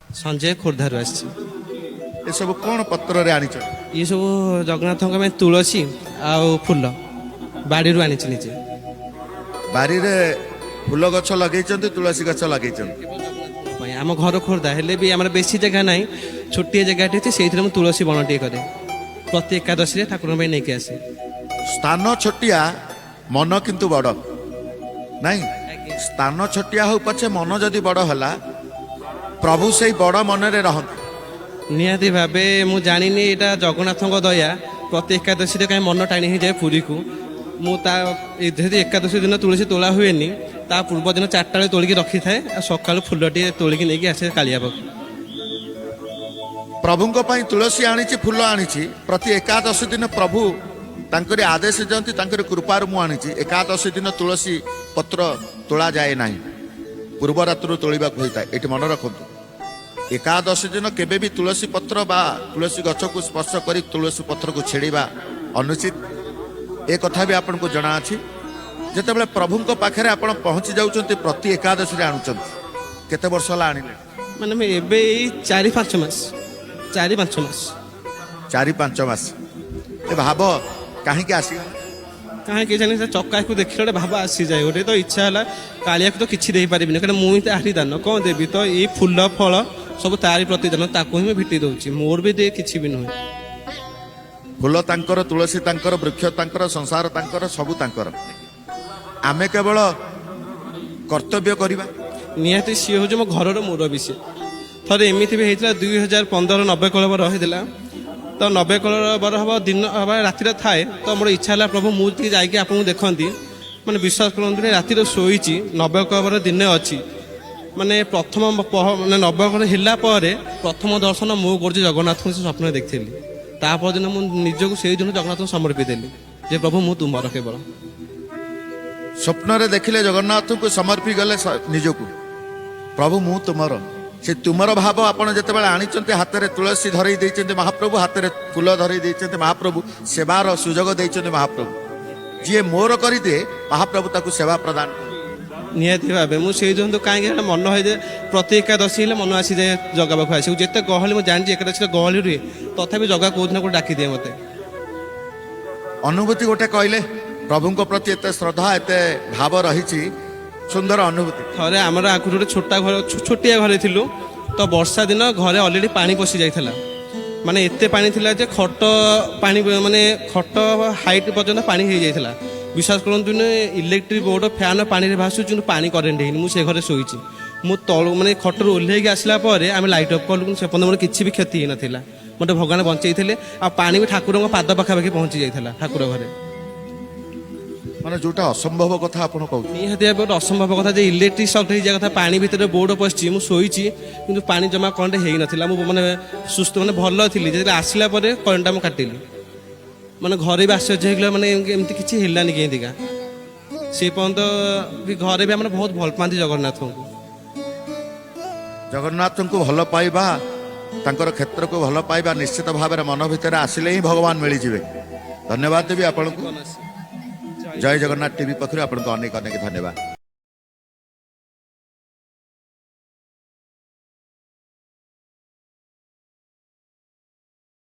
ସଞ୍ଜୟ, ଖୋର୍ଦ୍ଧାରୁ ଆସିଛି। ଏସବୁ କ'ଣ ପତ୍ରରେ ଆଣିଛନ୍ତି? ଇଏ ସବୁ ଜଗନ୍ନାଥଙ୍କ ପାଇଁ ତୁଳସୀ ଆଉ ଫୁଲ ବାଡ଼ିରୁ ଆଣିଛି ନିଜେ। ବାରିରେ ଫୁଲ ଗଛ ଲଗେଇଛନ୍ତି, ତୁଳସୀ ଗଛ ଲଗେଇଛନ୍ତି? ପାଇଁ ଆମ ଘର ଖୋର୍ଦ୍ଧା ହେଲେ ବି ଆମର ବେଶୀ ଜାଗା ନାହିଁ, ଛୋଟିଆ ଜାଗାଟି ଅଛି, ସେଇଥିରେ ମୁଁ ତୁଳସୀ ବଣଟିଏ କରେ। ପ୍ରତି ଏକାଦଶୀରେ ଠାକୁରଙ୍କ ପାଇଁ ନେଇକି ଆସେ। ସ୍ଥାନ ଛୋଟିଆ, ମନ କିନ୍ତୁ ବଡ଼, ନାଇଁ? ସ୍ଥାନ ଛୋଟିଆ ହଉ ପଛେ, ମନ ଯଦି ବଡ଼ ହେଲା, ପ୍ରଭୁ ସେଇ ବଡ଼ ମନରେ ରହନ୍ତି। ନିହାତି ଭାବେ। ମୁଁ ଜାଣିନି ଏଇଟା ଜଗନ୍ନାଥଙ୍କ ଦୟା, ପ୍ରତି ଏକାଦଶୀରେ କାହିଁ ମନ ଟାଣି ହେଇଯାଏ ପୁରୀକୁ। ମୁଁ ତା ଯେହେତୁ ଏକାଦଶୀ ଦିନ ତୁଳସୀ ତୋଳା ହୁଏନି, ତା ପୂର୍ବ ଦିନ 4ଟା ବେଳେ ତୋଳିକି ରଖିଥାଏ ଆଉ ସକାଳୁ ଫୁଲଟିଏ ତୋଳିକି ନେଇକି ଆସେ କାଳିଆ ପାଖକୁ। ପ୍ରଭୁଙ୍କ ପାଇଁ ତୁଳସୀ ଆଣିଛି, ଫୁଲ ଆଣିଛି। ପ୍ରତି ଏକାଦଶୀ ଦିନ ପ୍ରଭୁ ତାଙ୍କରି ଆଦେଶ ଦିଅନ୍ତି, ତାଙ୍କରି କୃପାରୁ ମୁଁ ଆଣିଛି। ଏକାଦଶୀ ଦିନ ତୁଳସୀ ପତ୍ର ତୋଳା ଯାଏ ନାହିଁ, ପୂର୍ବ ରାତ୍ରରୁ ତୋଳିବାକୁ ହୋଇଥାଏ। ଏଠି ମନେ ରଖନ୍ତୁ, ଏକାଦଶୀ ଦିନ କେବେ ବି ତୁଳସୀ ପତ୍ର ବା ତୁଳସୀ ଗଛକୁ ସ୍ପର୍ଶ କରି ତୁଳସୀ ପତ୍ରକୁ ଛିଡ଼ିବା ଅନୁଚିତ। ଏ କଥା ବି ଆପଣଙ୍କୁ ଜଣାଅଛି। ଯେତେବେଳେ ପ୍ରଭୁଙ୍କ ପାଖରେ ଆପଣ ପହଞ୍ଚି ଯାଉଛନ୍ତି, ପ୍ରତି ଏକାଦଶୀରେ ଆଣୁଛନ୍ତି, କେତେ ବର୍ଷ ହେଲା ଆଣିଲେ? ମାନେ ମୁଁ ଏବେ ଏଇ 4-5 ମାସ, 4-5 ମାସ। 4-5 ମାସ। ଏ ଭାବ କାହିଁକି ଆସିଗଲା? କାହିଁକି ଜାଣି, ସେ ଚକାକୁ ଦେଖିଲେ ଗୋଟେ ଭାବ ଆସିଯାଏ, ଗୋଟେ ତ ଇଚ୍ଛା ହେଲା। କାଳିଆକୁ ତ କିଛି ଦେଇପାରିବିନି, କାରଣ ମୁଁ ହିଁ ତାରି ଦାନ, କ'ଣ ଦେବି? ତ ଏଇ ଫୁଲ ଫଳ ସବୁ ତାରି ପ୍ରତିଦାନ, ତାକୁ ହିଁ ମୁଁ ଭେଟି ଦଉଛି। ମୋର ବି ଦେ କିଛି ବି ନୁହେଁ। ଫୁଲ ତାଙ୍କର, ତୁଳସୀ ତାଙ୍କର, ବୃକ୍ଷ ତାଙ୍କର, ସଂସାର ତାଙ୍କର, ସବୁ ତାଙ୍କର। ଆମେ କେବଳ କର୍ତ୍ତବ୍ୟ କରିବା। ନିହାତି, ସିଏ ହେଉଛି ମୋ ଘରର ମୁରବୀ ସିଏ। ଥରେ ଏମିତି ବି ହେଇଥିଲା, 2015 ନବକଳେବର ହେଇଥିଲା। ତ ନବକଳେବର ହବ ଦିନ ହବା ରାତିରେ ଥାଏ, ତ ମୋର ଇଚ୍ଛା ହେଲା, ପ୍ରଭୁ, ମୁଁ ଟିକେ ଯାଇକି ଆପଣଙ୍କୁ ଦେଖନ୍ତି। ମାନେ ବିଶ୍ୱାସ କରନ୍ତୁନି, ରାତିରେ ଶୋଇଛି, ନବକଳେବର ଦିନେ ଅଛି, ମାନେ ପ୍ରଥମ ମାନେ ନବକଳେବର ହେଲା ପରେ ପ୍ରଥମ ଦର୍ଶନ ମୁଁ କରୁଛି ଜଗନ୍ନାଥଙ୍କୁ, ସେ ସ୍ୱପ୍ନରେ ଦେଖିଥିଲି। ତା ପରଦିନ ମୁଁ ନିଜକୁ ସେଇ ଦିନ ଜଗନ୍ନାଥଙ୍କୁ ସମର୍ପି ଦେଲି ଯେ ପ୍ରଭୁ, ମୁଁ ତୁମର କେବଳ। ସ୍ୱପ୍ନରେ ଦେଖିଲେ ଜଗନ୍ନାଥଙ୍କୁ, ସମର୍ପି ଗଲେ ନିଜକୁ, ପ୍ରଭୁ ମୁଁ ତୁମର। ସେ ତୁମର ଭାବ ଆପଣ ଯେତେବେଳେ ଆଣିଛନ୍ତି, ହାତରେ ତୁଳସୀ ଧରେଇ ଦେଇଛନ୍ତି ମହାପ୍ରଭୁ, ହାତରେ ଫୁଲ ଧରେଇ ଦେଇଛନ୍ତି ମହାପ୍ରଭୁ, ସେବାର ସୁଯୋଗ ଦେଇଛନ୍ତି ମହାପ୍ରଭୁ। ଯିଏ ମୋର କରିଦିଏ, ମହାପ୍ରଭୁ ତାକୁ ସେବା ପ୍ରଦାନ କରନ୍ତି। ନିହାତି ଭାବେ। ମୁଁ ସେଇ ଦିନ କାହିଁକି ହେଲେ ମନ ହେଇଯାଏ, ପ୍ରତି ଏକାଦଶୀ ହେଲେ ମନ ଆସିଯାଏ ଜଗା ପାଖକୁ ଆସିବାକୁ। ଯେତେ ଗହଳି, ମୁଁ ଜାଣିଛି ଏକାଦଶୀରେ ଗହଳି ରୁହେ, ତଥାପି ଜଗା କୋଉଦିନ ଗୋଟେ ଡାକିଦିଏ ମତେ। ଅନୁଭୂତି ଗୋଟେ କହିଲେ, ପ୍ରଭୁଙ୍କ ପ୍ରତି ଏତେ ଶ୍ରଦ୍ଧା, ଏତେ ଭାବ ରହିଛି, ସୁନ୍ଦର ଅନୁଭୂତି। ଥରେ ଆମର ଆଗରୁ ଗୋଟେ ଛୋଟା ଘର, ଛୋଟିଆ ଘରେ ଥିଲୁ। ତ ବର୍ଷା ଦିନ, ଘରେ ଅଲରେଡ଼ି ପାଣି ପଶି ଯାଇଥିଲା। ମାନେ ଏତେ ପାଣି ଥିଲା ଯେ ଖଟ ପାଣି, ମାନେ ଖଟ ହାଇଟ୍ ପର୍ଯ୍ୟନ୍ତ ପାଣି ହେଇଯାଇଥିଲା। ବିଶ୍ୱାସ କରନ୍ତୁନି, ଇଲେକ୍ଟ୍ରିକ୍ ବୋର୍ଡ଼, ଫ୍ୟାନ୍ ପାଣିରେ ଭାସୁଛି, କିନ୍ତୁ ପାଣି କରେଣ୍ଟ ହେଇନି। ମୁଁ ସେ ଘରେ ଶୋଇଛି। ମୁଁ ତଳୁ ମାନେ ଖଟରୁ ଓହ୍ଲେଇକି ଆସିଲା ପରେ ଆମେ ଲାଇଟ୍ ଅଫ୍ କଲୁ, କିନ୍ତୁ ସେ ପର୍ଯ୍ୟନ୍ତ ମୋର କିଛି ବି କ୍ଷତି ହେଇନଥିଲା। ମୋତେ ଭଗବାନ ବଞ୍ଚେଇଥିଲେ। ଆଉ ପାଣି ବି ଠାକୁରଙ୍କ ପାଦ ପାଖାପାଖି ପହଞ୍ଚି ଯାଇଥିଲା ଠାକୁର ଘରେ। ମାନେ ଯୋଉଟା ଅସମ୍ଭବ କଥା ଆପଣ କହୁଛନ୍ତି। ନିହାତି ଭାବେ ଗୋଟେ ଅସମ୍ଭବ କଥା ଯେ ଇଲେକ୍ଟ୍ରିକ୍ ସର୍ଟ ହେଇଯିବା କଥା, ପାଣି ଭିତରେ ବୋର୍ଡ ପଶିଛି, ମୁଁ ଶୋଇଛି, କିନ୍ତୁ ପାଣି ଜମା କରେଣ୍ଟ ହେଇନଥିଲା। ମୁଁ ମାନେ ସୁସ୍ଥ, ମାନେ ଭଲ ଥିଲି। ଯେତେବେଳେ ଆସିଲା ପରେ କରେଣ୍ଟଟା ମୁଁ କାଟିଲି, ମାନେ ଘରେ ବି ଆଶ୍ଚର୍ଯ୍ୟ ହେଇଗଲା, ମାନେ ଏମିତି କିଛି ହେଲାନି କେମିତିକା। ସେ ପର୍ଯ୍ୟନ୍ତ ବି ଘରେ ବି ଆମର ବହୁତ ଭଲ ପାଆନ୍ତି ଜଗନ୍ନାଥଙ୍କୁ। ଜଗନ୍ନାଥଙ୍କୁ ଭଲ ପାଇବା, ତାଙ୍କର କ୍ଷେତ୍ରକୁ ଭଲ ପାଇବା ନିଶ୍ଚିତ ଭାବରେ ମନ ଭିତରେ ଆସିଲେ ହିଁ ଭଗବାନ ମିଳିଯିବେ। ଧନ୍ୟବାଦ ଦେବି ଆପଣଙ୍କୁ। ଜୟ ଜଗନ୍ନାଥ ଟିଭି ପକ୍ଷରୁ ଆପଣଙ୍କୁ ଅନେକ ଅନେକ ଧନ୍ୟବାଦ।